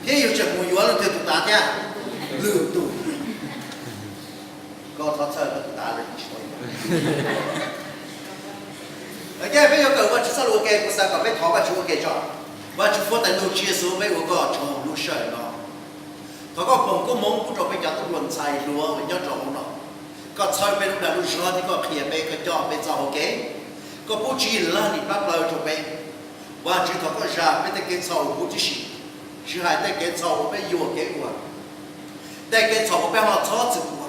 Thiab yus tseem mus yuav leej twg tus tav thiab? Lwm tus. Koj thov txhawj koj tus tav lwm tus. Ok, peb yuav kawm Vajtswv txoj lus ua ke, kuv xav kom peb thov Vajtswv ua ke tso. Vajtswv, fuab tais ntuj Tswv Yexus, peb ua koj tsaug lub sij hawm no. Thov koj foom koob hmoov pub rau peb cov tub hluas ntxhais hluas uas nyob rau hauv no. Koj txhawb peb lub dag lub zog thiab koj qhia peb, koj coj peb txoj hau kev. Koj pub tswv yim laj lim plab plaws rau peb. Vajtswv, thov koj zam peb tej kev txhaum huv tib si, tsis hais tej kev txhaum uas peb yuam kev ua, tej kev txhaum uas peb ho txhob txwm ua.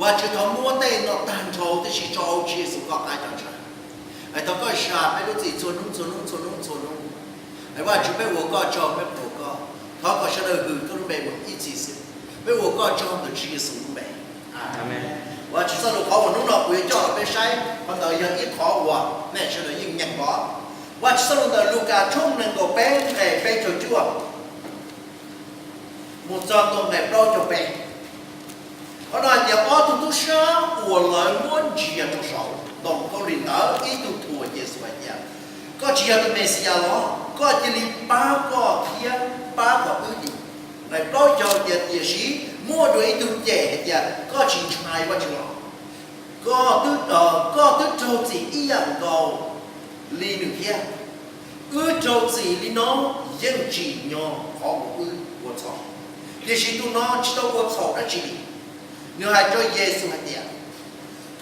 Vajtswv, thov muab tej no tag nrho tib si tso hauv Tswv Yexus koj qab cov ntsa. Es thov koj zam peb lub txim txhua hnub txhua hnub txhua hnub txhua hnub. Es Vajtswv, peb ua koj tsaug, peb ua koj, thov kom sawv daws hwm koj lub npe mus ib txhis xwb. Peb ua koj tsaug ntawm Tswv Yexus lub npe. Amees. Vajtswv txoj lus qhov uas hnub no kuv yuav coj los peb saib, qhov ntawd yog ib qhov uas nej sawv daws yeej nyeem pom. Vajtswv txoj lus ntawm Lukas tshooj nees nkaum peb nqe peb caug cuaj mus txog ntua nqe plaub caug peb. Qhov no hais tias ob tug tub sab uas lawv muab ntsia rau saum ntoo khaub lig ntawd, ib tug thuam Yexus hais tias, Koj tsis yog tus Mexiyas los? Koj cia li pab koj thiab pab kom wb dim. Nqe plaub caug tias, Tiam sis muaj dua ib tug cem hais tias, Koj tsis ntshai Vajtswv los? Koj twb, koj twb raug txim ib yam nkaus li nws thiab. Wb raug txim li no yeej tsim nyog qhov uas wb ua txhaum, tiam sis tus no tsis tau ua txhaum dab tsi li. Nws hais rau Yexus hais tias,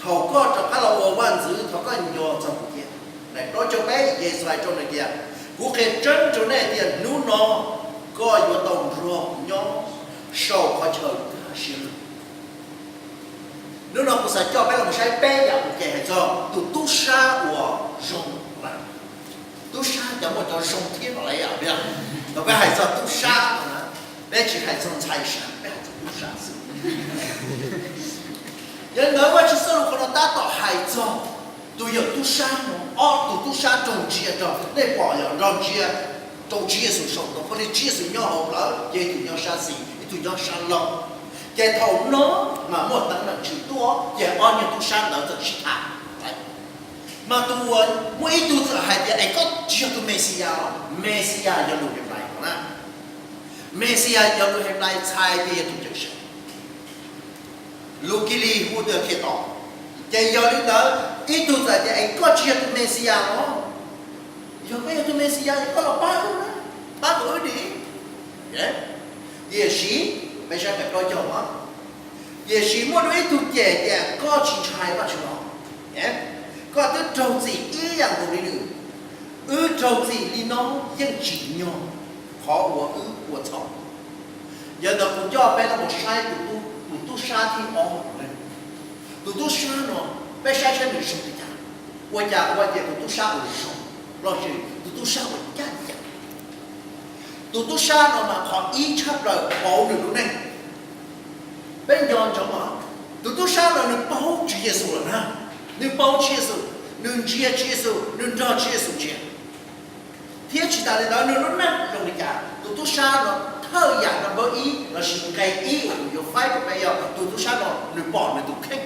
Thaum koj rov qab los ua vaj ntxwv, thov koj nco txog kuv thiab. Nqe plaub caug peb, Yexus hais rau nws tias, Kuv qhia tseeb rau nej tias hnub no koj yuav tau nrog kuv nyob saum qhov chaw kaj siab lug. Hnub no kuv xav coj peb los saib peb yam ua ke hais txog tus tub sab uas zoo na. Tub sab cov muaj cov zoo thiab no lawm yom. Thaum peb hais txog tub sab no na, peb tsis hais txog ntxhais sab, peb hais txog tub sab xwb. Yog li ntawd Vajtswv txoj lus qhov no tab tom hais txog tus yawm tub sab no, ob tug tub sab raug ntsia rau, nej pom yom, raug ntsia rau Tswv Yexus saum ntoo khaub lig, Tswv Yexus nyob hauv lawv, ces ib tug nyob sab xis, ib tug nyob sab laug. Ces thaum no mas muaj teev meem tswm tuaj, ces ob niag tub sab ntawd txawm sib tham. Mas tus uas muaj ib tug txawm hais tias, Es koj tsis yog tus Mexiyas los? Mexiyas yog lus Henplais no na. Mexiyas yog lus Henplais txhais tias yog tus cawm seej. Lus Kilis hu tias Khetos. Ces yog li ntawd, ib tug txawm tias, Es koj tsis yog tus Mexiyas los? Yog koj yog tus Mexiyas, koj los pab wb, pab kom wb dim. Tiam sis, peb saib nqe plaub caug os, tiam sis muaj dua ib tug cem tias, Koj tsis ntshai Vajtswv los? Koj twb raug txim ib yam nkaus li nws. Wb raug txim li no yeej tsim nyog qhov uas wb ua txhaum. Yog ntawd kuv coj peb los mus saib tus tub sab thib ob. Tus tub sab no, peb saib saib nws zoo li cas. Ua cas kuv hais tias tus tub sab uas zoo, los sis tus tub sab uas ncaj ncees? Tus tub sab no mas qhov ib tshaj plaws pauv nws lub neej. Peb nco ntsoov os, tus tub sab no nws paub Tswv Yexus lawm na. Nws paub Tswv Yexus, nws ntsia Tswv Yexus, nws nrog Tswv Yexus ntsia. Thiab tsis tas li ntawd, nws lub neej zoo li cas, tus tub sab no thawj yam no npawb ib lossis nqe ib uas kuv yuav faib rau peb yog tus tub sab no nws pom nws tus kheej.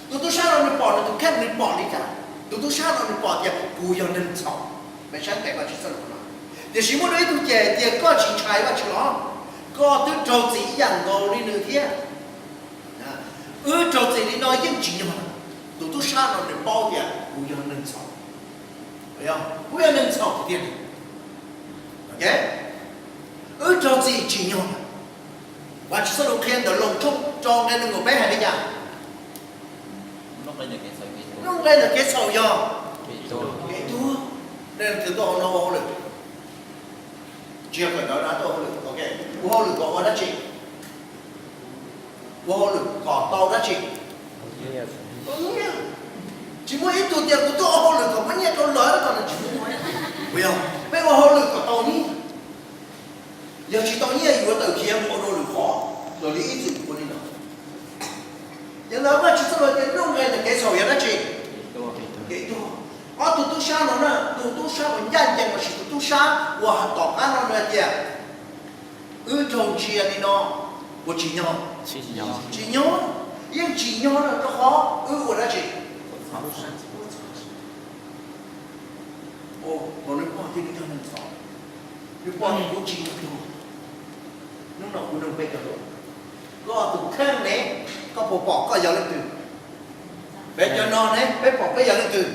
Tus tub sab no nws pom nws tus kheej, nws pom li cas? Tus tub sab no nws pom tias kuv yog neeg txhaum. Peb saib nqe Vajtswv txoj lus no. Tiam sis muaj dua ib tug cem tias, Koj tsis ntshai Vajtswv los? Koj twb raug txim ib yam nkaus li nws thiab. Wb raug txim li no yeej tsim nyog. Tus tub sab no nws paub tias kuv yog neeg txhaum. Kuv yog neeg txhaum tiag tiag. Wb raug txim tsim nyog. Vajtswv txoj lus qhia ntawm Loos tshooj rau nqe nees nkaum peb hais li cas? Lub nqe ntawm kev txhaum yog kev tuag. Nej leej twg tuaj hauv no ua hauj lwm? Tsis yog kawm ntawv na, tuaj ua hauj lwm. Ua hauj lwm kom ua dab tsi? Ua hauj lwm kom tau dab tsi? Tau nyiaj. Tsis muaj ib tug tias kuv tuaj ua hauj lwm kom muaj nyiaj rau lawv ko, tsis muaj. Puas yog? Peb ua hauj lwm kom tau nyiaj. Yog tsis tau nyiaj yuav tawm khiav mus ua dua lwm qhov, raws li ib txwm ua li no. Yog li ntawd Vajtswv txoj lus tias lub nqe ntawm kev txhaum yog dab tsi? Kev tuag. Ob tug tub sab no na, tus tub sab uas ncaj ncees lossis tus tub sab uas tom qab no nws hais tias, wb raug ntsia li no, puas tsim nyog? Tsim nyog. Yeej tsim nyog na, rau qhov wb ua dab tsi? Ua txhaum. Nws pom kuv tsis yog tuag. Hnub no kuv nug peb cov hluas, koj tus kheej ne, koj puas pom koj yog leej twg? Peb cov no ne, peb pom peb yog leej twg?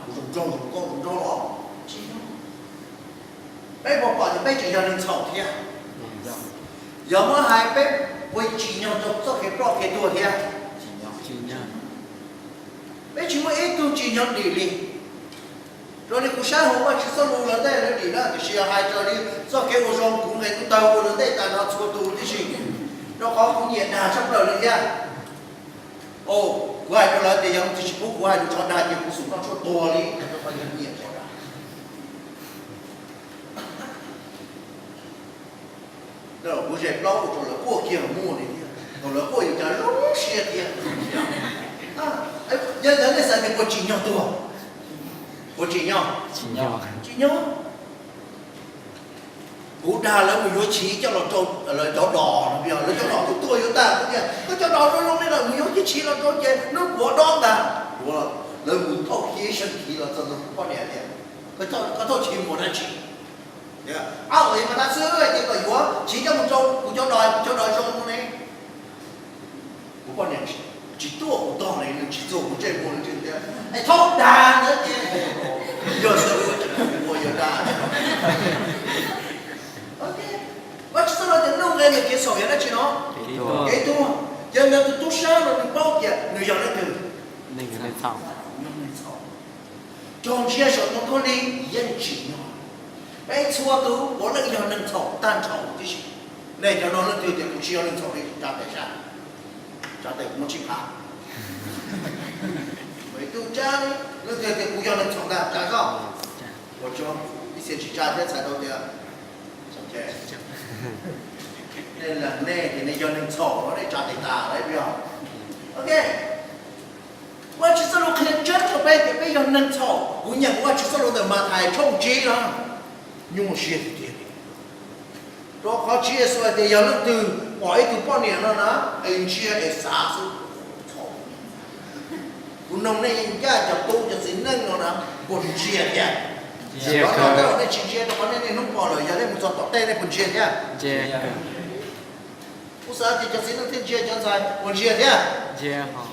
Kuv zoo nraug, zoo nkauj, zoo nraug los? Tsis yog. Peb puas pom tias peb tseem yog neeg txhaum thiab? Yog muab hais peb puas tsim nyog rau txoj kev ploj kev tuag thiab? Peb tsis muaj ib tug tsim nyog dim li. Raws li kuv saib hauv Vajtswv txoj lus lawv tej lawv dim na, tiam sis yog hais raws li txoj kev ua zoo kuv nqes kuv taw ua lawv tej tas no txhua tus tib si, rau qhov kuv nyiam dag tshaj plaws li thiab. Kuv hais rau lawv tias yog leej twg tsis pub kuv hais lus tso dag ces kuv xum noj tshuaj tuag li, rau qhov yog nyiam tso dag. Kuv ze plaub rau lawv quaj kiag muag li thiab, thaum lawv quaj yus cas zoo siab thiab. Yog nej xav tias puas tsim nyog tuag? Puas tsim nyog? Tsim nyog. Kuv dag lawv mus yuav chiv coj los rau lawv cov dos no, lawv cov dos twb tuag yuav tag, kuv tias koj cov dos zoo zoo li lawm, mus yuav kiag chiv los rau ces hnub puav dob ntag. Lawv mus thauj kiag ib seem chiv los txog ntawm kuv poj niam tias, koj thauj chiv mus ua dab tsi? Ab, ua mas tab xwb hais tias kom yuav chiv coj mus rau kuv cov dos, kuv cov dos zoo ne. Kuv poj niam tsis tuaj kuv tog li, nws tsis txuag kuv ntsej muag li tiag, es thaub dag ntawd ces yog xwb, ua yog dag. Vajtswv txoj lus tias nuj nqes nws kev txhaum yog dab tsi no? Kev tuag. Ces ntawd tus tub sab no nws paub tias nws yog leej twg? Neeg txhaum. Raug ntsia saum ntoo khaub lig yeej tsim nyog. Peb txhua tus puav leej yog neeg txhaum tag nrho tib si. Nej cov no leej twg tias kuv tsis yog neeg txhaum li tsa tes sab, tsa tes kuv muab tsib phav. Tus tsa, leej twg tias kuv yog neeg txhaum ntag tsa zoj. Ua tsaug, ib txhia tsis tsa thiab txhais tau tias nej, nej ces nej yog neeg txhaum no nej tsa tes tas lawm yog. Ok. Vajtswv txoj lus qhia tseeb rau peb tias peb yog neeg txhaum. Kuv nyeem Vajtswv txoj lus ntawm Mathais tshooj tsib no, nyuaj siab tiag tiag. Rau qhov Tswv Yexus hais tias yog leej twg pom ib tug poj niam no na, es ntsia es xav xwb, txhaum. Kuv nug nej, ncaj cov tub cov txiv neej no na, puas ntsia thiab? Ntsia. Qhov no tej zaum nej tsis ntsia rau qhov nej niaj hnub pom lawm, yog nej mus txog tom tej nej puas ntsia thiab? Kuv xav tias cov txiv neej thiaj ntsia, cov ntxhais puas ntsia thiab? Nej puas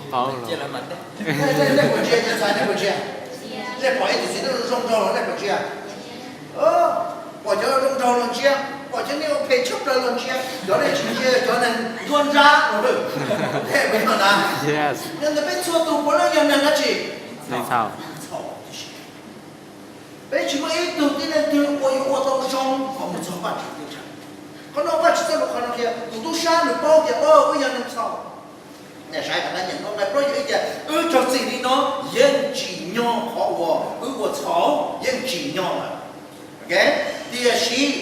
ntsia, cov ntxhais nej puas ntsia? Nej pom ib tug txiv neej zoo nraug los nej puas ntsia? Pom cov zoo nraug los ntsia, pom cov neeg ua phem tshaj plaws los ntsia, cov nej tsis ntsia cov neeg ntuag nrab no. Yog ntawd peb txhua tus puav leej yog neeg dab tsi? Peb tsis muaj ib tug tib neeg twg uas yuav ua tau zoo kom mus txog Vajtswv teb chaws. Qhov no Vajtswv txoj lus qhov no qhia, tus tub sab nws paub tias wb yog neeg txhaum. Nej saib, nyeem nqe plaub caug ib tias wb raug txim li no yeej tsim nyog qhov uas wb ua txhaum, yeej tsim nyog lawm. Tiam sis,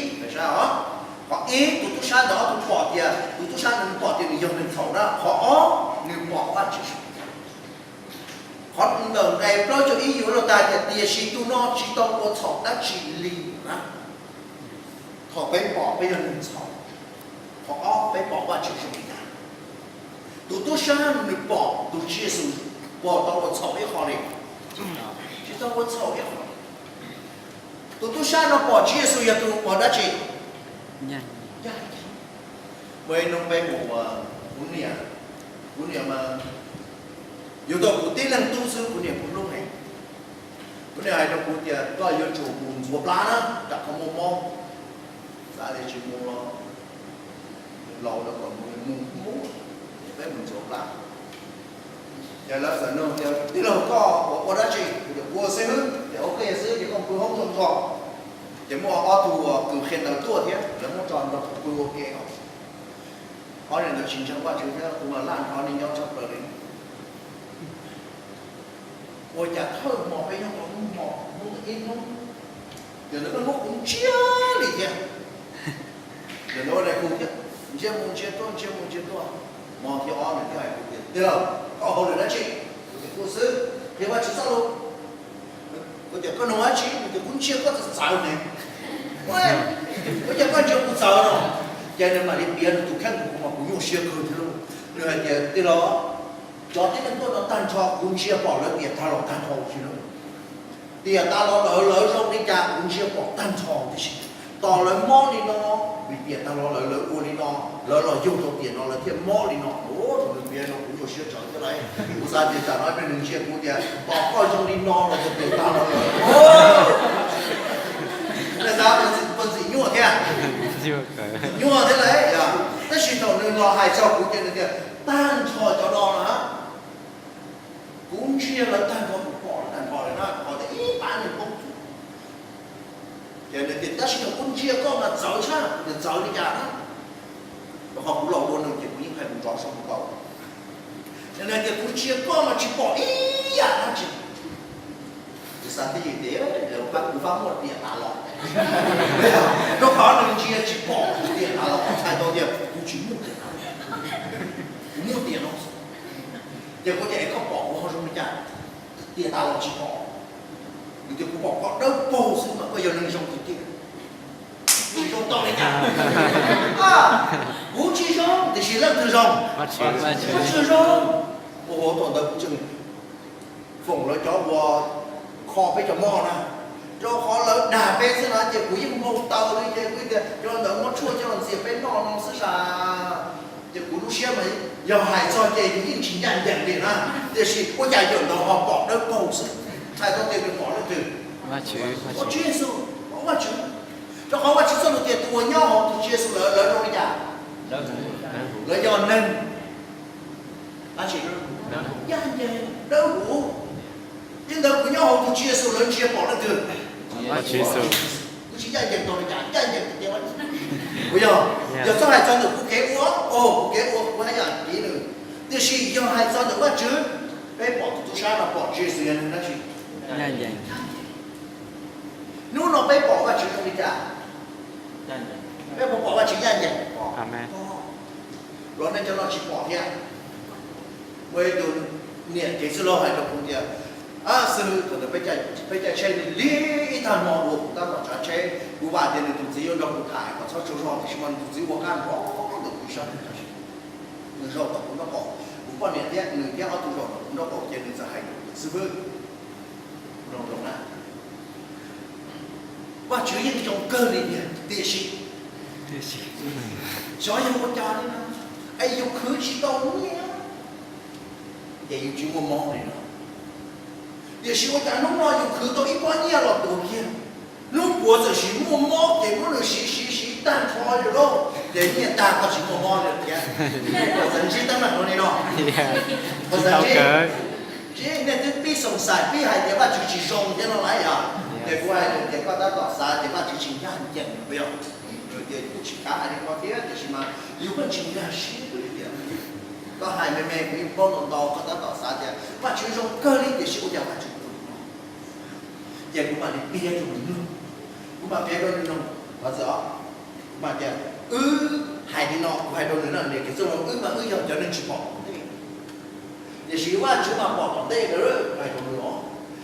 qhov ib, tus tub sab ntawd ob tug pom tias, tus tub sab ntawd nws pom tias nws yog neeg txhaum na. Qhov ob, nws pom Vajtswv. Qhov ntawm nqe plaub caug ib yuav luag tag tias tiam sis tus no tsis tau ua txhaum dab tsi li na. Thaum peb pom peb yog neeg txhaum, qhov ob peb pom Vajtswv zoo li cas? Tus tub sab nws pom tus Tswv Yexus puas tau ua txhaum ib qho li? Tsis tau ua txhaum ib qho. Tus tub sab no pom Tswv Yexus yog tus uas dab tsi? Muaj ib hnub peb mus, kuv niam, kuv niam mas yug tau kuv tib leeg tub xwb, kuv niam kuv hlub heev. Kuv niam hais rau kuv tias koj yuav tsum mus ntxuav plab na, tsam koj muaj mob. Xav tias tsis mus los laus lawm kom mus, mus mus, peb mus ntxuav plab. Ces lawv txawm nug tias tij laug koj ua dab tsi? Kuv tias kuv ua xib hwb. Ces ok xwb ces koj pw hoob zoo tso. Ces muaj ob tug kws qhia ntawv tuaj thiab, lawv muab tso nrog kuv pw ua ke os. Ob niag ntawd tsis ntseeg Vajtswv thiab, kuv mas laj nrho neeg nyob tshaj plaws li. Ua cas thawj hmo peb nyob tau hnub hmo, hnub ib hnub, ces ntawd muab kuv ntsiab li thiab. Ces ntawd ua li kuv thiab, ntsiab mus ntsiab tuaj, ntsiab mus ntsiab tuaj. Hmo thib ob nws thiaj hais kuv tias tij laug, koj hauj lwm dab tsi? Kuv tias kuv xwb, qhia Vajtswv txoj lus. Kuv tias koj nug dab tsi? Nws tias kuv ntsia koj txawv txawv ne. Ua cas koj ntsia kuv txawv no? Ces nws mam li piav nws tus kheej rau kuv mas kuv nyuaj siab kawg thiab lauj. Nws hais tias tij laug, cov tib neeg tuaj no tag nrho kuv ntsia pom lawv tias tag los tag nrho tsis lauj. Tiam tas los lawv, lawv zoo li cas kuv ntsia pom tag nrho tib si. Tos lawv mob li no, vim tiam tag los lawv, lawv ua li no, lawv los yug rau tiam no lawv thiaj mob li no. Ua rau nws piav no kuv nyuaj siab tsawv thiab lauj. Kuv xav tias tsam no peb nws ntsia kuv tias tos koj zoo li no los tiam tag los lawv, nej xav ua ntxim nyuaj thiab, nyuaj thiab lauj. Tab sis thaum nws los hais txog kuv ces nws tias tag nrho cov no na, kuv ntsia lawv tag nrho, kuv pom lawv tag nrho lawm na, qhov tias ib pab neeg poob. Ces nws tias tab sis thaum kuv ntsia koj mas txawv tshaj, kuv tias txawv li cas na? Rau qhov kuv laus dua nws ces kuv yeej hais mus nrov soj mus tau. Nws tias kuv ntsia koj mas tsis pom ib yam dab tsi. Kuv xav twj ywm tias kuv fab muaj tiam tas los, rau qhov nws ntsia tsis pom kuv tiam tas los, txhais tau tias kuv tsis muaj tiam tas los, kuv muaj tiam no. Ces kuv tias es koj pom kuv ho zoo li cas, tiam tas los tsis pom? Nws tias kuv pom koj dawb paug xwb mas koj yog neeg zoo tiag tiag. Kuv tsis zoo tau li cas? Kuv tsis zoo tiam sis leej twg zoo? Vajtswv zoo. Ua thaum ntawd kuv tseem foom lawv cov uas kho peb cov moj na, rau qhov lawv dag peb xwb na ces kuv yeej npau taws li ces kuv tias cov ntawd muab tshuaj coj los ntxias peb noj no xwb sas. Ces kuv lub siab mas yog hais txog ces yus yeej tsis ncaj ncees li na, tiam sis ua cas yawm ntawd ho pom dawb paug xwb, txhais tau tias nws pom leej twg? Pom Tswv Yexus, pom Vajtswv. Rau qhov Vajtswv txoj lus tias tus uas nyob hauv tus Tswv Yexus lawm lawv zoo li cas? Lawv yog neeg dab tsi? Ncaj ncees, dawb huv. Li ntawd kuv nyob hauv tus Tswv Yexus lawv ntsia pom leej twg? Kuv tsis ncaj ncees tau li cas, ncaj ncees tiag tiag. Kuv yog, yog txhob hais txog ntawm kuv kev ua, o kuv kev ua kuv haj yam piv nws, tiam sis yog hais txog ntawm Vajtswv, peb pom tus tub sab no pom Tswv Yexus yog neeg dab tsi? Hnub no peb pom Vajtswv zoo li cas? Peb puas pom Vajtswv ncaj ncees? Los nej cov no tsis pom thiab. Muaj ib tug niam cev txwj laug hais rau kuv tias, xib hwb, thaum ntawd peb caij tsheb lig ib tag hmo dua kuv tab tom tsav tsheb, kuv vam tias nws tus txiv yuav nrog kuv tham kom txhob tsaug zog tiam sis mas nws tus txiv ua qab nrov ntawm kuv ib sab. Nws zaum tom kuv nraub qaum, kuv poj niam thiab nws thiab ob tug zaum tom kuv nraub qaum ces nws txawm hais, xib hwb, zoo zoo na, Vajtswv yeej zoo kawg li tiag tiam sis xyov yog ua cas li na, es yus khwv tsis tau nyiaj, ces yus tsis muaj mob li no. Tiam sis ua cas hnub no yus khwv tau ib pob nyiaj los tuag kiag, hnub puav txawm sis muaj mob ces muab nws siv siv siv tag nrho li lauj, ces nyiaj tag koj tsis muaj mob li thiab. Koj txawm ntsib teeb meem no li no, koj txawm ntsib, ntsib nej twb pib xoom xais pib hais tias Vajtswv tsis zoo thiab no lawm yom. Ces kuv hais tias koj tab tom xav tias Vajtswv tsis ncaj ncees puas yog? Tias kuj tsis kav hais li ko thiab tiam sis mas yus pheej tsis nkag siab li tias koj hais me me kuv yeej paub ntau ntau, koj tab tom xav tias Vajtswv zoo kawg li tiam sis ua cas Vajtswv tsis zoo? Ces kuv mam li piav rau nws mloog, kuv mam piav rau nws mloog, qhov txwm os, kuv mam tias, wb hais li no, kuv hais rau nws na, niam kiv txuj no, wb mas wb yog cov neeg tsis pom tom ntej, tiam sis Vajtswv mas pom tom ntej lawm, hais rau nws os.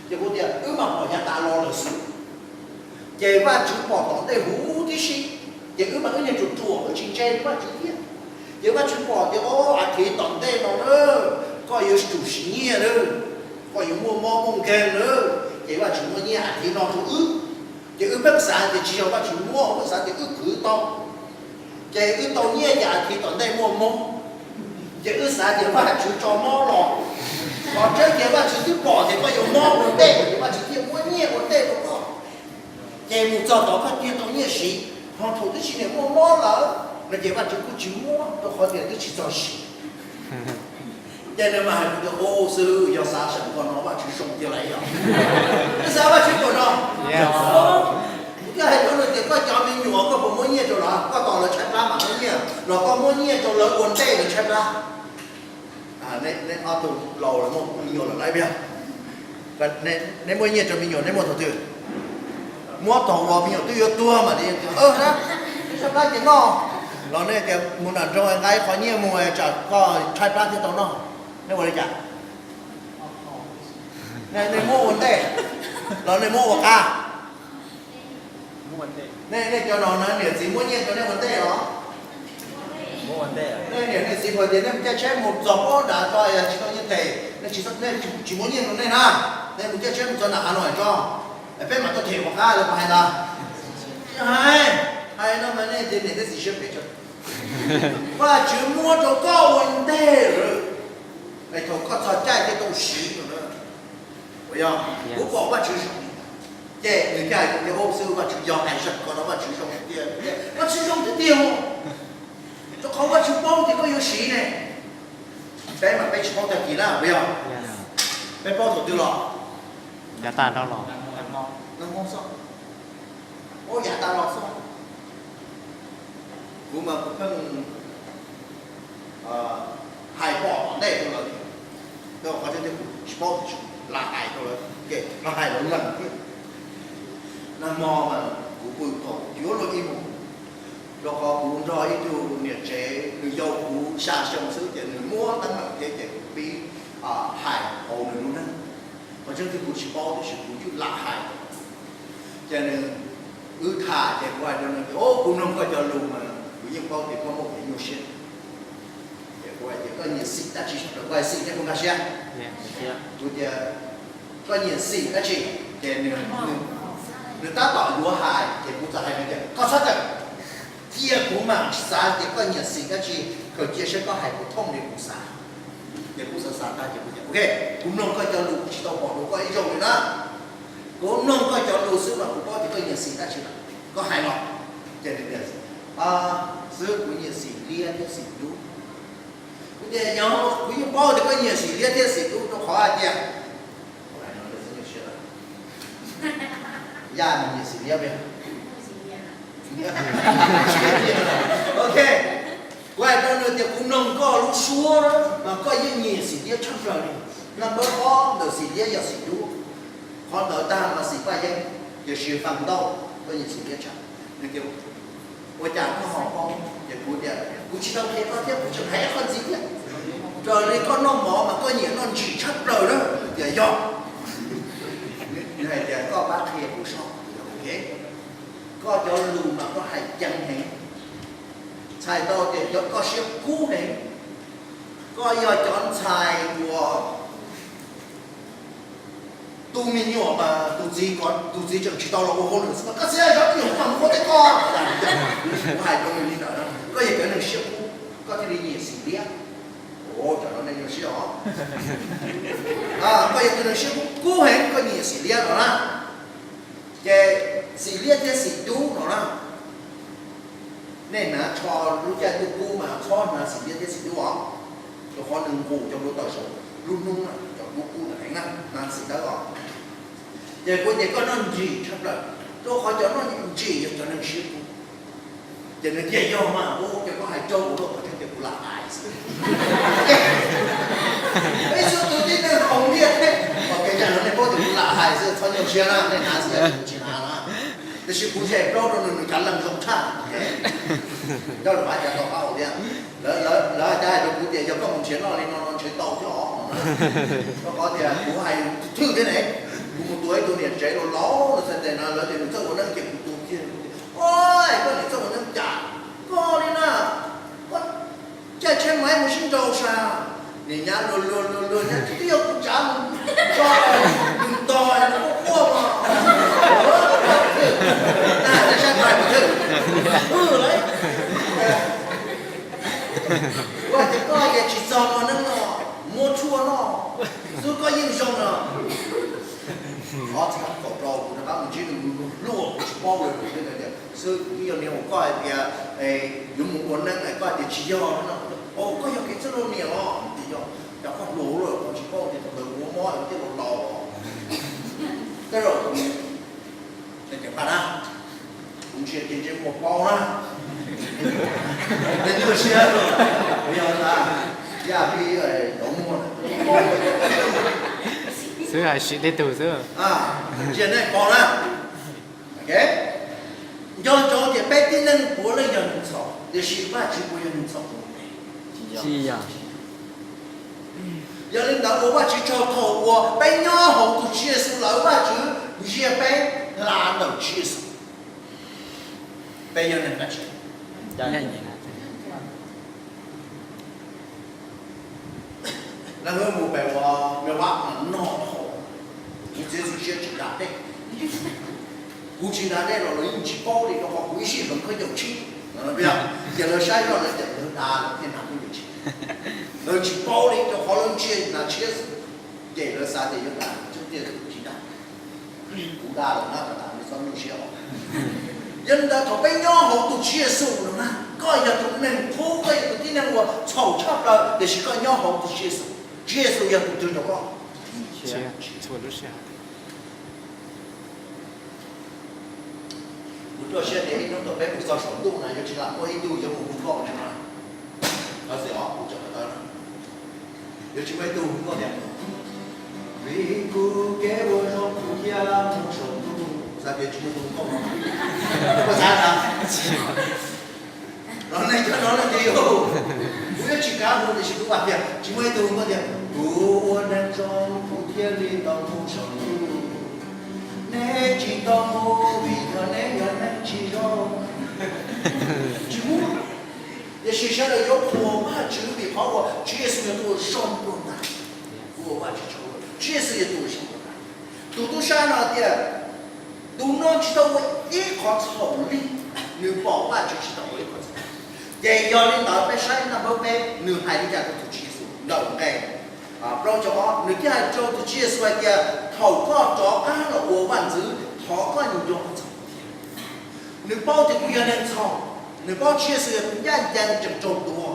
Ces kuv tias wb mas pom yav tas los lawm xwb, ces Vajtswv pom tom ntej huv tib si, ces wb mas wb niag ruam ruam wb tsis ntse li Vajtswv thiab. Ces Vajtswv pom tias o, as thiv tom ntej no na, koj yuav tsum siv nyiaj na, koj yuav muaj mob muaj nkeeg na, ces Vajtswv muab nyiaj as thiv no rau wb. Ces wb pheej xav tias tsis yog Vajtswv muab, wb xav tias wb khwv tau, ces wb tau nyiaj ces as thiv tom ntej muaj mob, ces wb xav tias Vajtswv tso mob los. Qhov tseeb tias Vajtswv twb pom tias koj yuav mob ua ntej, ces Vajtswv thiaj muab nyiaj ua ntej rau koj. Ces mus txog tod koj thiaj tau nyiaj siv, ho thaum twb tsis niam muaj mob lawm no ces Vajtswv kuj tsis muab rau qhov tias twb tsis txog siv. Ces nws mas hais tias, o, xib hwb, yog xav xeem ko no Vajtswv zoo tiag lawm yog? Nws xav Vajtswv puas no? Kuv thiaj hais rau nws tias koj cov me nyuam koj puas muab nyiaj rau lawv? Koj tos lawv tshaib plab mam muab nyiaj los koj muab nyiaj rau lawv ua ntej lawv tshaib plab? Neb ob tug laus lawm muaj me nyuam lawm lawm, neb muab nyiaj rau me nyuam neb muab thaum twg? Muab thaum uas me nyuam twb yuav tuag mas tias, na, tshaib plab ces noj. Los nej tias mus nram nroog nqa ib qho nyiaj mus tsam koj tshaib plab thiaj tau noj. Nej ua li cas? Nej muab ua ntej los nej muab ua qab? Nej, nej cov no na niam txiv muab nyiaj rau nej ua ntej los? Nej niam nej txiv puas tias nej mus caij tsheb mus txog pob nrad tso tsis tau nyiaj them, nej tsis muab nyiaj rau nej na, nej mus caij tsheb mus txog nram Hav Nois tso, peb mam tuaj them ua qab los puas hais ntawd? Hais, hais no mas nej tias niam thiab txiv siab phem tso. Vajtswv muab rau koj ua ntej lawm, es thaum koj txog caij thiaj tau siv no na. Puas yog? Kuv pom Vajtswv zoo li ntawd. Ces nws thiaj hais tias, ub xwb, Vajtswv yog hais zoo ko no Vajtswv zoo tiag tiag, Vajtswv zoo tiag tiag os. Rau qhov Vajtswv paub tias koj yuav siv ne. Peb mas peb tsis paub tag kis na, puas yog? Peb paub thaum twg los? Yav tas los. Nag hmo xwb. Ub, yav tas los xwb. Kuv mas kuv pheej hais pom tom ntej rau lawv, qhov tseeb tiag kuv tsis paub tiam sis lam hais rau lawv, ces los hais lawv lees thiab. Nag hmo mas kuv pw thaum yuav luag ib moos, rau qhov kuv nrog ib tug niam tsev nws yau kuv xya xyoo xwb ces nws muab teeb meem thiab ces kuv pib hais hauv nws lub neej. Qhov tseeb tiag kuv tsis paub tiam sis kuv twb lam hais. Ces nws, wb tham ces kuv hais rau nws tias, o, kuv mloog koj cov lus mas kuv yeej paub tias koj muaj kev nyuaj siab. Ces kuv hais tias koj nyiam xim dab tsi, koj hais xim thiab kuv nkag siab. Kuv tias koj nyiam xim dab tsi, ces nws, nws tab tom yuav hais ces kuv txawm hais nws tias koj txhob tawm, cia kuv mam xav tias koj nyiam xim dab tsi, khaws cia saib koj hais puas thooj li kuv xav. Ces kuv xav xav tag ces kuv tias, ok, kuv mloog koj cov lus kuv tsis tau pom dua koj ib zaug li na. Kuv mloog koj cov lus xwb mas kuv paub tias koj nyiam xim dab tsi lawm. Koj hais los. Ces nws tias, xwb kuv nyiam xim liab thiab xim dub. Kuv tias yog, kuv yeej paub tias koj nyiam xim liab thiab xim dub rau qhov hais tias, Yaj nws nyiam xim liab. Ok, kuv hais rau nws tias kuv mloog koj lub suab mas koj yeej nyiam xim liab tshaj plaws li. Number ob ntawm xim liab yog xim dub, qhov ntawd tag mas xim paj yeeb, tiam sis feem ntau koj nyiam xim liab tshaj. Nws tias ua cas koj ho paub? Ces kuv tias kuv tsis tau qhia koj thiab kuv tseem hais ib qho ntxiv thiab. Raws li koj noj mov mas koj nyiam noj ntsim tshaj plaws na. Nws tias yog. Nws hais tias koj pab qhia kuv soj. Ok, koj cov lus mas koj hais ceev heev, txhais tau tias yog koj siab kub heev. Koj yog cov ntxhais uas tus me nyuam mas tus txiv, tus txiv tseem tsis tau los ua hauj lwm xwb mas koj txiv zov me nyuam mas mus ua teb koj. Kuv hais rau nws li ntawd, koj yog cov neeg siab kub koj thiaj li nyiam xim liab. Cov no nej nyuaj siab os. Koj yog tus neeg siab kub kub heev koj nyiam xim liab no na. Ces xim liab thiab xim dub no na, nej hnav tsho lub caij ntuj kub mas txhob hnav xim liab thiab xim dub os, rau qhov nws nqus cov hluav taws saum lub hnub na, cov kub kub ntawd heev na, hnav xim dawb os. Ces kuv tias koj noj ntsim tshaj plaws, rau qhov cov noj ntsim yog cov neeg siab kub. Ces nws tias yog mas, ua cas koj hais raug kuv lawm, qhov tseeb tias kuv lam hais xwb. Ib txhia tus tib neeg haus liaj thiab, ua kev cai no nej paub tias kuv lam hais xwb, txhob nyuaj siab na, nej hnav xwb, kuv tsis hnav na. Tiam sis kuv zem plaub rau nws, nws cav leej zoo tshaj. Nyob lawv hais cas tau qab hau thiab, lawv hais cas hais rau kuv tias yog koj mus nrhiav noj li no no nrhiav tau thiab os. Rau qhov tias kuv hais thwj thiab ne, kuv mus tua ib tug niam tsev laus laus no txhais tes no lawv tias nws txawj ua neeb ces kuv tua kiag. Ua, koj niam txawj ua neeb cas koj li na, koj caij tsheb maib mus sib nraus sas, niam nyab luag luag luag luag nyab twb yog kuv tsav mus tso, nws ntog nws quaj quaj mas. Ua cas koj hais tias tsis txog no neeb no, muab tshuaj noj xwb koj yeej zoo no. Qhov txhais kaum rau kuv rov qab mus ntsib nws, nws hluas kuv tsis paub lawm, xwb kuv twb yog niag uas koj hais tias yuav mus ua neeb es koj hais tias tsis yog no. Koj yog kev txawj luaj niam los tias yog, cas koj hluas lawm koj tsis paub tias thaum ntawd kuv mob mob thiaj los laus. Tej zaum kuv, kuv ntsia ces ntsej muag paub na. Nyuaj siab, yog tas, yaj pib tau muag. Xwb hais sim tej tug xwb. Ntsia nej paub na. Nco ntsoov tias peb tib neeg puav leej yog neeg txhaum, tiam sis Vajtswv puas yog neeg txhaum? Tsis yog. Yog li ntawd ua Vajtswv tsaug thaum uas peb nyob hauv tus Tswv Yexus lawm, Vajtswv ntsia peb hla ntawm Tswv Yexus. Peb yog neeg dab tsi? Leej twg mus pem uas me vaj mas noj dhau, kuv txiav txim siab tsis kam dej. Kuv tsis hnav dej los lawv yeej tsis paub li, rau qhov kuv ib sij hloov khaub ncaws tshiab. Ces lawv saib zoj lawv tias lawv dag lawv thiaj hnav khaub ncaws tshiab. Lawv tsis paub li, rau qhov lawv ntsia hnav tshiab xwb, ces lawv xav tias yuav dag, tsis dag. Kuv dag lawm na, thaum ntawd nws txhob nyuaj siab os. Yog li ntawd thaum peb nyob hauv tus Tswv Yexus no na, koj yog tus neeg qub, koj yog tus tib neeg uas txhaum tshaj plaws, tiam sis koj nyob hauv tus Tswv Yexus, Tswv Yexus yog tus twg rau koj? Kuv ruaj siab tias ib hnub thaum peb mus txog saum ntuj na yuav tsis lam muaj ib tug yuav mus hu koj li no. Thov txim os, kuv tseem tawv na. Yuav tsis muaj ib tug hu koj tias, vim kuv kev ua zoo kuv thiaj mus saum ntuj. Xav tias tsis muaj tus hu koj, koj xav na? Los nej cov no leej twg yog? Kuv yuav tsis kav hu, tiam sis kuv vam tias tsis muaj ib tug hu koj tias, kuv ua neeg zoo kuv thiaj li tau mus saum ntuj. Nej tsis tau mus vim yog nej yog neeg tsis zoo. Tsis muaj. Tiam sis sawv daws yuav qhuas Vajtswv vim qhov uas Tswv Yexus yog tus uas zoo dua ntais. Ua Vajtswv tsaug, Tswv Yexus yog tus uas zoo dua ntais. Tus tub sab no tias, tus no tsis tau ua ib qhov txhaum li, nws pom Vajtswv tsis tau ua ib qhov txhaum. Ces yog li ntawd peb saib Naj Npawb peb nws hais li cas rau tus Tswv Yexus ntawm nqe plaub caug ob, nws thiaj hais rau tus Tswv Yexus hais tias, thaum koj rov qab los ua vaj ntxwv, thov koj nco txog kuv thiab. Nws paub tias kuv yog neeg txhaum, nws paub Tswv Yexus yog tus ncaj ncees tseem raug tua,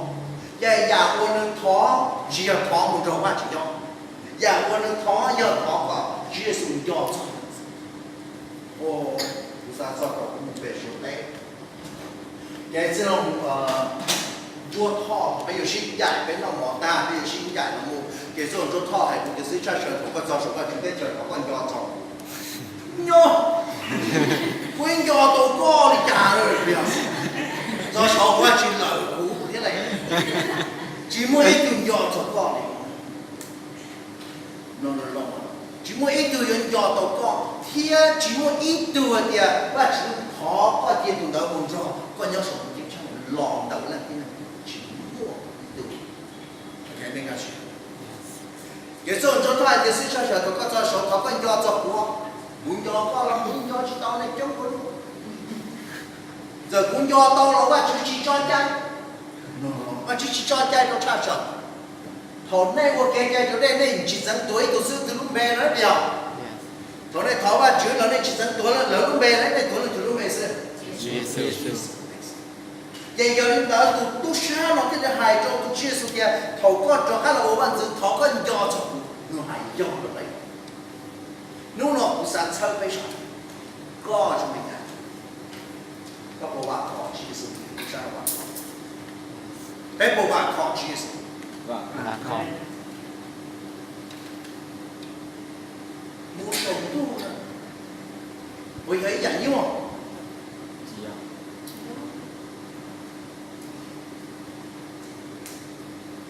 ces yam uas nws thov tsis yog thov mus nrog Vajtswv nyob, yam uas nws thov yog thov kom Tswv Yexus nco txog. Kuv xav txog thaum kuv mus pem Suav teb, ces txij no mus Ntsuab Thoj, peb yuav sib ncaim, peb noj mov tag peb yuav sib ncaim los mus, ces txij Ntsuab Thoj hais kuv tias, xib tshaj sawv, thaum koj txog saum Vajtswv teb chaws thov koj nco txog kuv. Nyob, kuv yeej nco tau koj li cas, txog saum Vajtswv lawm kuv thiab lawm, tsis muaj ib tug nco txog koj li. Tsis muaj ib tug yuav nco tau koj, thiab tsis muaj ib tug hais tias Vajtswv thov koj cia tus ntawd mus nrog koj nyob saum ntuj ceeb tsheej los ntawm leej tib neeg, tsis muaj ib tug. Ces txij Ntsuab Thoj hais tias, xib tshaj sawv, thaum koj txog saud thov koj nco txog kuv, kuv nco koj los kuv nco tsis tau nej coob ua luaj. Txawm kuv nco tau los Vajtswv tsis tso cai, Vajtswv tsis tso cai rau tshaj sawv. Thaum nej ua kev cai raus dej nej tsis txeev tuav ib tug xwb twg lub npe no tiag. Thaum nej thov Vajtswv los nej tsis txeev tuav lawv lub npe, nej tuav leej twg lub npe xwb? Ces yog li ntawd tus tub sab no thiaj li hais rau tus Tswv Yexus tias, thaum koj rov qab los ua vaj ntxwv thov koj nco txog kuv. Nws hais yog rau peb. Hnub no kuv xav txhawb peb saib, koj zoo li cas? Koj puas vam khom Tswv Yexus? Peb puas vam khom Tswv Yexus? Mus saum ntuj na, puas yog ib yam nyuaj?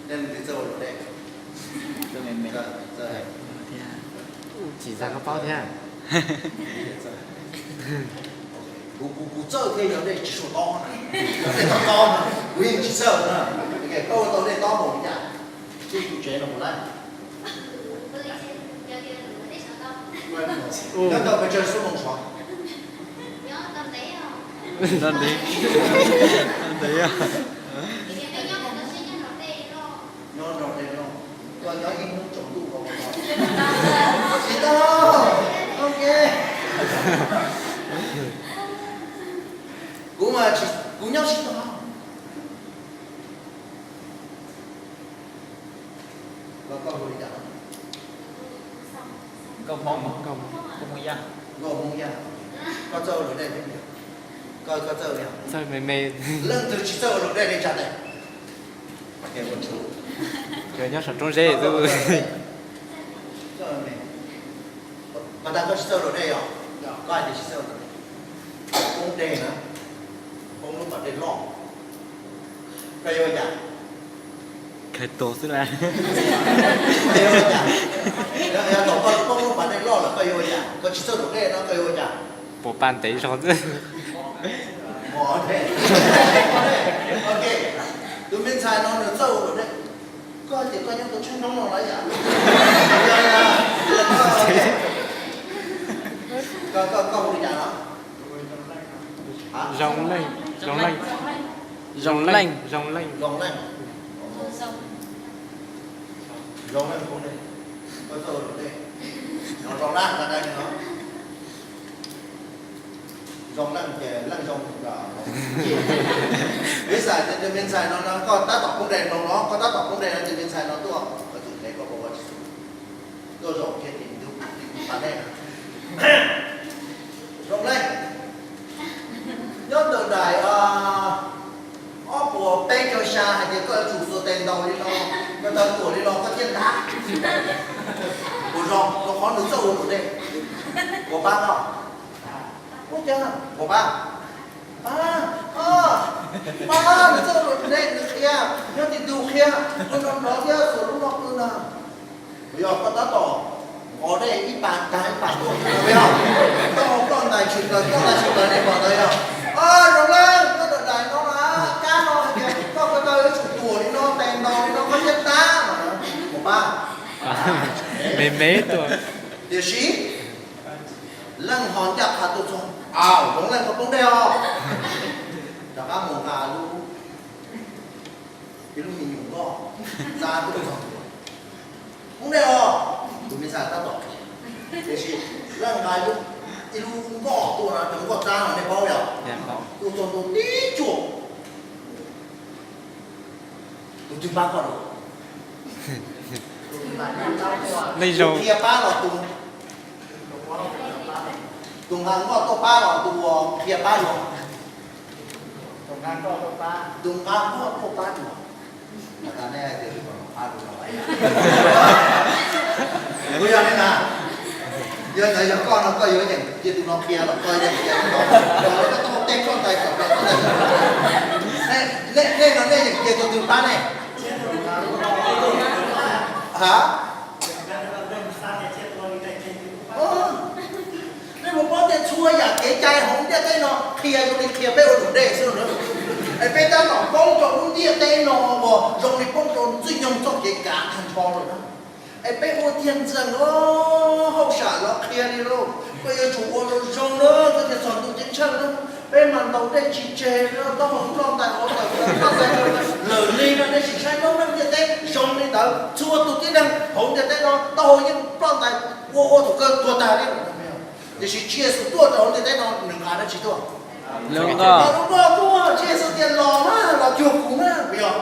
Nej leej twg txawj ua luam dej? Tsis txawj koj paub thiab. Kuv, kuv, kuv txawj thiab, yog dej tsis sua tob na, yog dej tob tob na, kuv yeej tsis txawj na. Koj ua tau dej tob npaum li cas? Txij kuv tsev no mus lawm. Nyob tau pes tsawg xuab moos sov? Ntev, ntev. Nyob nrog dej loj, koj nyob ib hnub tsaus ntuj nkaus no. Tsis tau, ok. Kuv mas tsis, kuv nyob tsis tau. Los koj hu li cas? Nkauj Hmoob, Nkauj Hmoob Yaj. Nkauj Hmoob Yaj. Koj txawj ua luam dej thiab? Koj, koj txawj ua li? Leej twg tsis txawj ua luam dej nej tsa tes. Cov nyob saum roob zeb xwb. Pas tas koj tsis txawj ua luam dej yog? Koj hais tias tsis txawj ua luam dej. Poob dej na, poob lub pas dej loj, koj yuav ua cas? Khaws tua xwb na. Koj yuav ua cas? Yog thaum koj poob lub pas dej loj lawm koj yuav ua cas? Koj tsis txawj luam dej no koj yuav ua cas? Puas pa ntev zog xwb. Ok, tus me ntxhais no nws txawj ua luam dej. Koj tias koj nyob tus tshoob hnoob no los yam? Koj, koj, koj ua li cas no? Zoo leej, zoo leej, zoo leej, zoo leej. Zoo leej, zoo leej, koj txoj ua luam dej, no zoo leej, zoo leej ces leej zoo. Vim xav tias tus me ntxhais no no koj tab tom poob dej no no, koj tab tom poob dej no tus me ntxhais no tuaj, koj txawm ntev koj puas ua tsis txog, tuaj zaum kiag tim ntug tim ntug pas dej. Zoo leej, nyob ntawm daim ob puas peb caug xya hais tias koj yuav tsum xuas tes ntaus li no, koj tawv tuam li no koj thiaj ntab. Puas zoo rau qhov nws txoj ua luam dej? Puas pab koj? Ua cas puas pab? Pab, pab, nws txoj ua luam dej nws qhia, nyob tim ntug qhia, ua no nrov thiab xuas lub no pw na. Yog koj tab tom nqos dej ib pas tag ib pas tuaj, yog koj ua ploj ntais tshwm plaws ploj ntais tshwm plaws nej pom ntawd yog, zoo leej, koj ntawm daim no na, kab no hais tias koj ko taw yuav tsum tuam li no tes ntaus li no koj thiaj ntab no, puas pab? Me me tuaj. Tiam sis leej ho ncaj qha tuaj txog, au, zoo leej koj poob dej os. Rov qab mus nqa lub, ib lub me nyuam nkoj txab tuaj txog, poob dej os. Tus me ntxhais tab tom, tiam sis leej nqa ib lub nkoj tuaj na, cov nkoj txab no nej paub yog, tuaj txog ntua tib cuam. Tus twg pab koj dua? Tus qhia pab los tus, tus nqa nkoj tuaj pab los tus uas qhia pab dua? Tus nqa nkoj tuaj pab dua. Kuv yog li na, yog ntawd yog koj no koj yuav yeem cia tus no qhia los koj yeem cia tus no, los koj tau tej ploj ntais kom rau koj. Nej no nej yeem cia tus twg pab nej? Ha? Nej puas paub tias txhua yam kev cai hauv ntiaj teb no qhia zoo li qhia peb ua luam dej xwb na. Es peb tab tom poob rau lub ntiaj teb no uas zoo li poob rau Ntxwg Nyoog txoj kev kav tag nrho lawm na. Es peb ua tiag ntxeem hauj sam los qhia li lauj, koj yuav tsum ua zoo zoo na, koj thiaj txog ntuj ceeb tsheej na. Peb mas ntaus dej tsis tseg na, taub hau ploj ntais hauv tawm ploj ntais lawm li no, nej sim saib noob neej ntiaj teb zoo li ntawd, txhua tus tib neeg hauv ntiaj teb no taub hau yeej ploj ntais ua ua thaum kawg tuag tag li. Tiam sis Tswv Yexus tuaj rau hauv ntiaj teb no nws nqa dab tsi tuaj? Nqa lub nkoj tuaj. Tswv Yexus tias los mas, los cuag kuv mas, puas yog?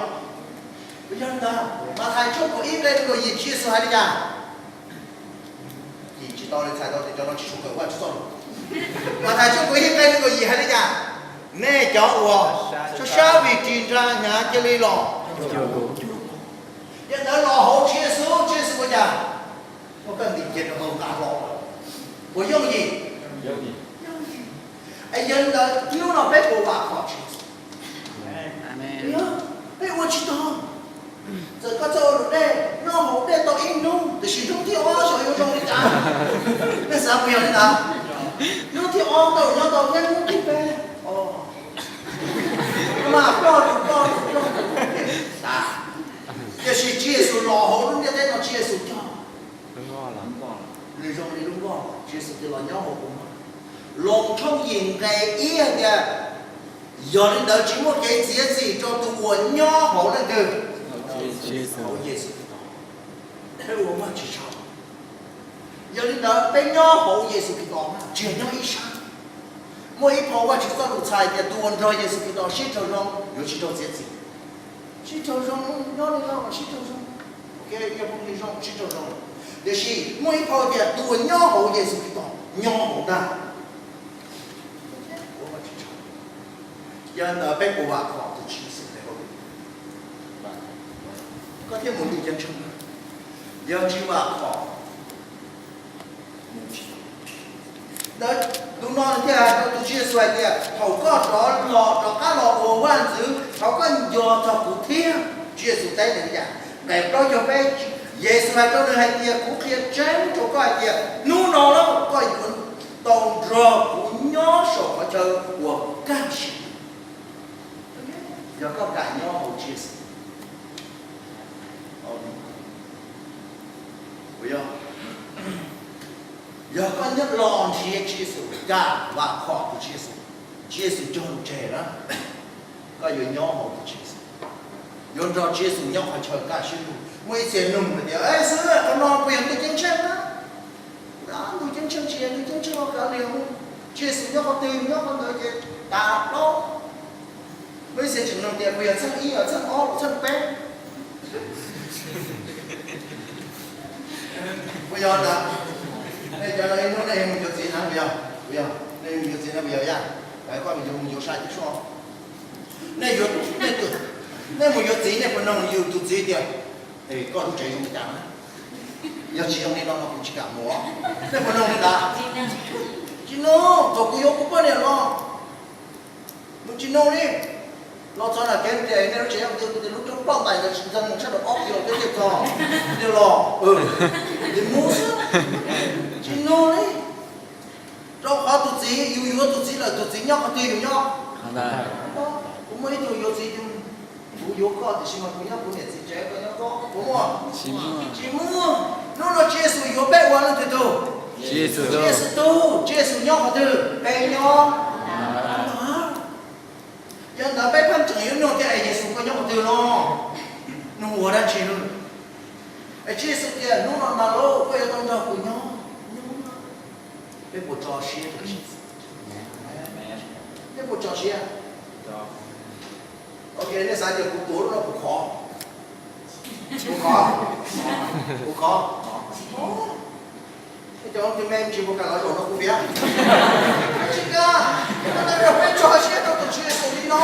Puas yog li ntawd? Mathais tshooj kaum ib nqe nees nkaum yim Tswv Yexus hais li cas? Yim tsis tau li, txhais tau tias cov no tsis tshua kawm Vajtswv txoj lus. Mathais tshooj kaum ib nqe nees nkaum yim hais li cas? Nej cov uas sab sab vim ris nra hnyav cia li los. Yog ntawd los hauv Tswv Yexus, Tswv Yexus ua cas? Muab koj ntim kiag rau hauv nqa los. Puas yooj yim? Yooj yim. Es yog li ntawd hnub no peb puas vam khom Tswv Yexus? Peb ua tsis tau. Txawm koj txawj ua luam dej, noj haus dej tau ib hnub, tiam sis hnub thib ob xyov yuav zoo li cas. Nej xav puas yog li ntawd? Hnub thib ob tau nyob tau thiab hnub thib peb, o, mas ploj tus ploj tus ploj tus. Tiam sis Tswv Yexus los hauv lub ntiaj teb no Tswv Yexus coj, nws zoo li lub nkoj, Tswv Yexus tias los nyob hauv kuv no. Loos tshooj yim nqe ib hais tias, yog li ntawd tsis muaj kev txiav txim rau tus uas nyob hauv leej twg? Hauv Yexus Khetos, peb ua Vajtswv tsaug. Yog li ntawd peb nyob hauv Yexus Khetos mas tsis yog nyob ib sab. Muaj ib phau Vajtswv txoj lus txhais tias tus uas nrog Yexus Khetos sib raug zoo yuav tsis raug txiav txim. Sib raug zoo, nyob li no sib raug zoo, ok, yog phooj ywg zoo sib raug zoo. Tiam sis muaj ib phau tias tus uas nyob hauv Yexus Khetos nyob hauv ntag. Yog ntawd peb puas vam khom tus Tswv Yexus? Koj thiaj mus ntuj ceeb tsheej. Yog tsis vam khom, ntawd tus no thiaj hais rau tus Tswv Yexus hais tias thaum koj rov los, rov qab los ua vaj ntxwv, thov koj nco txog kuv thiab. Tswv Yexus teb nws li cas? Nqe plaub caug peb, Yexus hais rau nws hais tias, kuv qhia tseeb rau koj hais tias hnub no koj yuav tau nrog kuv nyob saum qhov chaw uas kaj siab. Yog koj kam nyob hauv Tswv Yexus, yog koj nyob los nrhiav Tswv Yexus, kam vam khom tus Tswv Yexus, Tswv Yexus cog lus tseg na, koj yuav nyob hauv tus Tswv Yexus, yuav nrog Tswv Yexus nyob qhov chaw kaj siab lug. Muaj ib txhia nug hais tias, Xib hwb, qhov no puas yog ntuj ceeb tsheej na? Ntuj ceeb tsheej tsis yog ntuj ceeb tsheej, kav liam, Tswv Yexus nyob qhov twg nyob qhov ntawd ces tas plaub. Muaj ib txhia tseem nug tias puas yog txheej ib, txheej ob, txheej peb. Puas yog ntawd? Nej cov no ib hnub nej mus yuav txiv na puas yog? Puas yog? Nej mus yuav txiv na puas yog? Yaj, koj mus yuav, mus yuav sai tib suab. Nej yuav, nej mus yuav txiv nej puas nug yus tus txiv tias, es koj lub tsev zoo li cas na? Yog tsis zoo li no no kuv tsis kam mus. Nej puas nug li ntawd? Tsis nug, thaum kuv yuav kuv poj niam los kuv tsis nug li. Los txog nram kev tias nej lub tsev zoo li lub roob ploj ntais ntawd, tsis ntxeev mus sab nraum ob kis los peb thiaj txog, thiaj los, ces mus xwb. Tsis nug li. Rau qhov tus txiv, yus yuav tus txiv lawm, tus txiv nyob qhov twg yus nyob. Kuv muaj ib tug yuav txiv, kuv yuav koj tiam sis mas kuv nyob kuv niam txiv tsev, koj nyob koj, puas muaj? Tsis muaj. Hnub no Tswv Yexus yuav peb ua leej twg tug? Tswv Yexus tug. Tswv Yexus nyob qhov twg peb nyob. Yog ntawd peb pheej tseem yuav nug tias, es Yexus koj nyob qhov twg no? Nug ua dab tsi? Es Tswv Yexus tias hnub no ntag lauj koj yuav tau nrog kuv nyob. Peb puas tso siab rau Tswv Yexus? Peb puas tso siab? Ok, nej xav tias kuv tuav lub no kuv khov, kuv khov, kuv khov. Cov me tsis mus kam los zaum no kuv piav. Tsis kam, tab sis peb tso siab rau tus Tswv Yexus li no.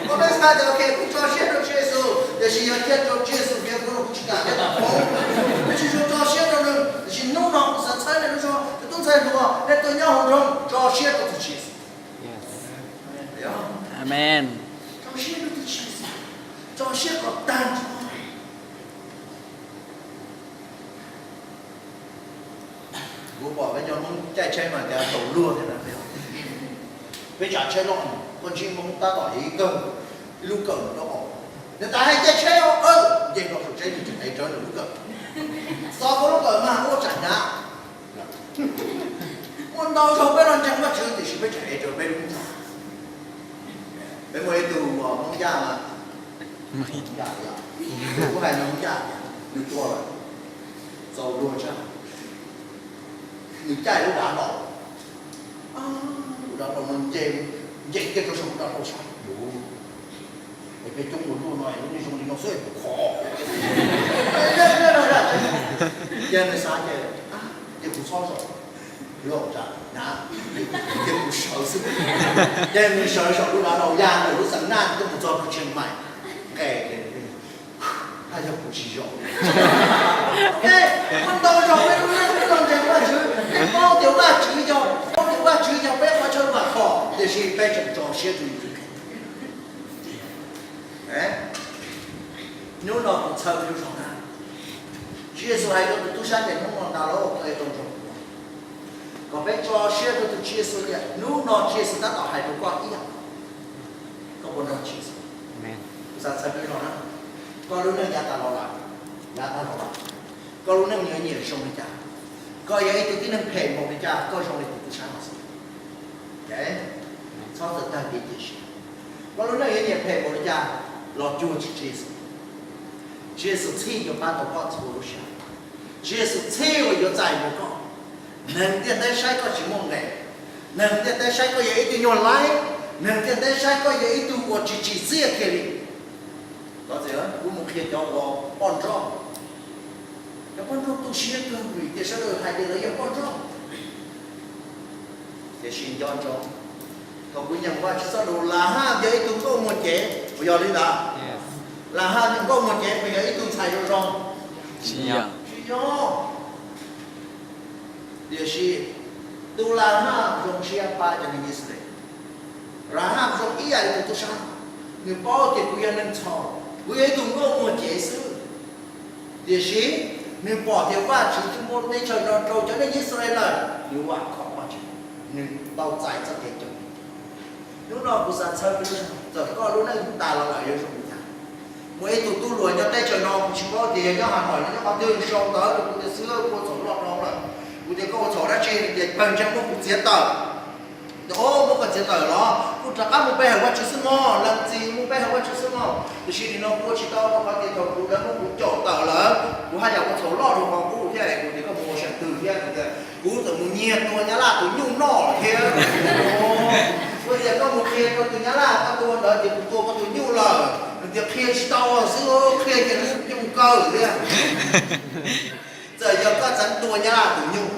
Koj peb xav tias ok kuv tso siab rau Tswv Yexus, tiam sis yog cia rau Tswv Yexus piav kuv no kuv tsis kam thiab tam poob. Peb tsis tshua tso siab rau nws, tiam sis hnub no kuv xav txhawb nej lub zog, cov tub ntxhais hluas, nej tuaj nyob hauv nroog, tso siab rau tus Tswv Yexus. Amen. Tso siab rau tus Tswv Yexus, tso siab kom tag nrho. Kuv pom peb cov Hmoob caij tsheb mas cas tau luag thiab na. Peb tsav tsheb loj, koj ntsib Hmoob tab tom ib kawm, ib lub kawm rau hauv, nws tas hais caij tsheb os, nce hlo saum tsheb nws tseem ev rawv nws lub kawm. Txog koj lub kawm mas ua tsam hnyav. Muaj ntau zaug peb los ntseeg Vajtswv tiam sis peb tseem ev rawv peb lub kawm. Peb muaj ib tug Hmoob Yaj mas, Hmoob Yaj, kuv hais Hmoob Yaj, nws tuag lawm, txaus luag tshaj. Nws caij lub dav hlau, lub dav hlau no nce, nce kiag rau saum lub dav hlau sab, es peb coob ua luaj no es lub neej zoo li no xwb es kuv khov. Ces nws xav ces, ces kuv txhob zaum, kuv zaum tsam hnyav, ces kuv sawv xwb. Ces nws sawv saum lub dav hlau ya ntawm lub xeev Naj tuaj mus txog rau Tsheej Maim, nqes, haj yog kuv tsis zaum. Muaj ntau zaus peb lub neej peb los ntseeg Vajtswv, peb paub tias Vajtswv yog, paub tias Vajtswv yog peb qhov chaw vam khom, tiam sis peb tseem tso siab rau yus. Hnub no kuv txhawb peb lub zog na. Tswv Yexus hais rau tus tub sab tias hnub no ntag lauj koj yuav tau nrog kuv. Kom peb tso siab rau tus Tswv Yexus tias hnub no Tswv Yexus tab tom hais rau koj ib yam. Koj puas nrog Tswv Yexus? Kuv xav txhawb peb zog na. Koj lub neej yav tas los lawm, yav tas los lawm, koj lub neej yuav nyiam zoo li cas? Koj yog ib tug tib neeg phem npaum li cas koj zoo li tus tub sab no xwb. Txhob txawm tag kev cia siab. Koj lub neej yuav nyiam phem npaum li cas los cuag Tswv Yexus. Tswv Yexus txhij yuav pab tau koj txhua lub sij hawm. Tswv Yexus txhij uas yuav txais mus koj. Neeg ntiaj teb saib koj tsis muaj nqe. Neeg ntiaj teb saib koj yog ib tug nyuag laib. Neeg ntiaj teb saib koj yog ib tug uas tsis tsim txiaj kiag li. Kuv mus qhia cov uas poj nrauj, cov poj nrauj tu siab kawg vim tias sawv daws hais tias lawv yog poj nrauj. Tiam sis nco ntsoov, thaum kuv nyeem Vajtswv txoj lus, Lahaj yog ib tug nkauj muag cev, puas yog li ntawd? Lahaj yog nkauj muag cev, puas yog ib tug ntxhais zoo zoo? Tsis yog. Tiam sis tus Lahaj zoo siab pab cov neeg Yixalayees. Lahaj zoo ib yam li tus tub sab, nws paub tias kuv yog neeg txhaum, kuv yog ib tug nkauj muag cev xwb. Tiam sis nws pom tias Vajtswv twb muab teb chaws no rau cov neeg Yixalayees lawm, nws vam khom Vajtswv, nws tau txais txoj kev coob. Hnub no kuv xav txhawb peb, txawm koj lub neej tas los lawm yuav zoo li cas, muaj ib tug tub hluas nyob teb chaws no kuv tsis paub tias yog nyob Has Nois los nyob qhov twg sau ntawv rau kuv tias xwb, ua txhaum loj no lawm, kuv tias koj ua txhaum dab tsi, nws tias pawg ntseeg muab kuv txiav tawm. Ntawd muab koj txiav tawm los? Rov qab mus pe hawm Vajtswv xwb mog, lees txim mus pe hawm Vajtswv xwb mog. Tiam sis nim no kuv ua tsis tau, rau qhov tias thaum kuv lawv muab kuv caum tawm lawm, kuv haj yam ua txhaum loj rau qhov qub thiab, kuv tias koj mus ua saib twg thiab, tias kuv txawm mus nyiag tus nyab laj tus nyuj noj lawm thiab. Kuv tias koj mus qhia rau tus nyab laj koj tua ntawd tias kuv tua koj tus nyuj lawm, nws tias qhia tsis tau xwb, qhia ces nws mus kaw thiab. Txawm yog koj txeev tua nyab laj tus nyuj,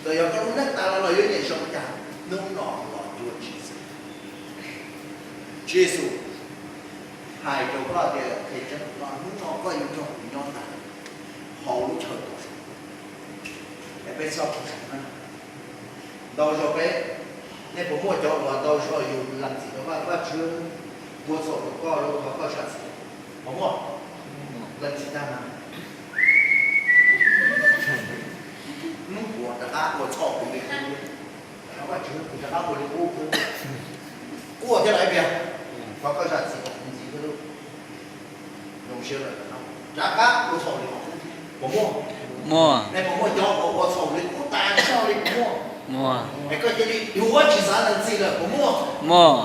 txawm yog koj lub neej tas los los yuav nyiam zoo cas, hnub no los cuag Tswv Yexus. Tswv Yexus hais rau koj tias, qhia tseeb rau koj, hnub no koj yuav nrog kuv nyob ntag hauv lub chaw tus zoo. Es peb txhob ua zoo na. Ntau zaus peb, nej puas muaj cov uas ntau zaus yus lees txim rau Vaj, Vajtswv, ua txhaum rau koj, thov koj zam txim, puas muaj? Lees txim tag mas hnub puas rov qab ua txhaum li qub, Vajtswv, kuv rov qab ua li qub xwb. Quaj thiab lawm ib pliag, thov koj zam txim, kuv ntxiv thiab lauj. Zoo siab lawm, rov qab ua txhaum li qub, puas muaj? Muaj. Nej puas muaj cov uas ua txhaum li qub tas zog li, puas muaj? Muaj. Es koj cia li yuav tsis xav lees txim lawm, puas muaj? Muaj.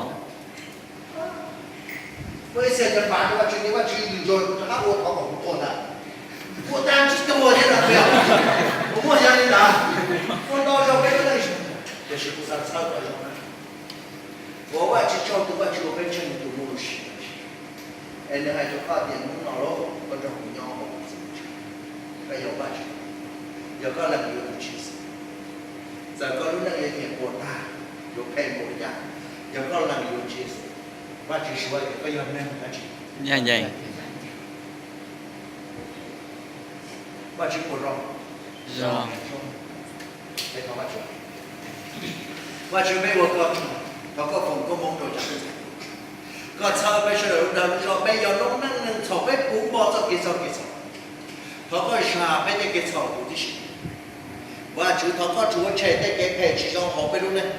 Muaj ib txhia cov npav rau Vajtswv tias, Vajtswv, lwm zaus rov qab ua, thov kom kuv tuag ntag. Ua tag tsis tuag thiab ntag, puas muaj? Yog li ntawd, ua ntau zaus peb, tiam sis kuv xav txhawb koj zoo na. Ua Vajtswv tsaug, tus Vajtswv uas peb ntseeg, tus muaj lub sim neej, es nws hais rau koj tias hnub no lauj, koj nrog kuv nyob hauv kuv txoj kev ntseeg. Koj yog Vajtswv, yog koj lees yuav tus Tswv Yexus, txawm koj lub neej yuav nyiam puas tag, yuav phem npaum li cas, yog koj lees yuav Tswv Yexus, Vajtswv suav tias koj yog neeg dab tsi? Yog ncees. Vajtswv puas zoo? Zoo. Peb thov Vajtswv. Vajtswv, peb ua koj tsaug, thov koj foom koob hmoov rau cov koj txhawb peb sawv daws lub dag lub zog, peb yog noob neej neeg txhaum, peb puv npo txoj kev txhaum kev txhaum. Thov koj zam peb tej kev txhaum huv tib si. Vajtswv, thov koj rhuav tshem tej kev phem tsis zoo hauv peb lub neej.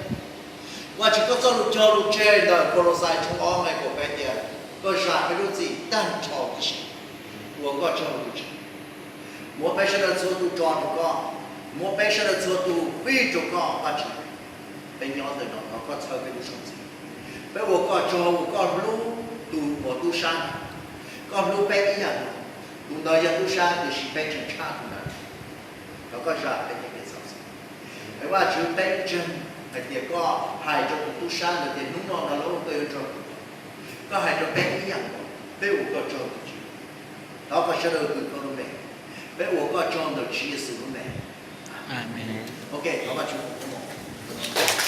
Vajtswv, koj txoj lus cog lus tseg ntawm Kaulauxais tshooj ob nqe kaum peb tias koj zam peb lub txim tag nrho tib si. Ua koj tsaug tus Tswv. Muab peb sawv daws txhua tus tso rau koj, muab peb sawv daws txhua tus fij rau koj, Vajtswv. Peb nyob ntawm no thov koj txhawb peb lub siab ntxiv. Peb ua koj tsaug uas koj hlub tus uas tub sab ntawd, koj hlub peb ib yam nkaus. Tus ntawd yog tub sab tiam sis peb tseem tshaj tus ntawd. Thov koj zam peb tej kev txhaum xwb. Es Vajtswv, peb ntseeg hais tias koj hais rau tus tub sab ntawd tias hnub no no lauj, koj yuav nrog kuv, koj hais rau peb ib yam nkaus, peb ua koj tsaug tus Tswv. Thov koj sawv daws hwm koj lub npe. Peb ua koj tsaug ntawm Tswv Yexus lub npe. Amees. Ok, thov Vajtswv foom koob hmoov.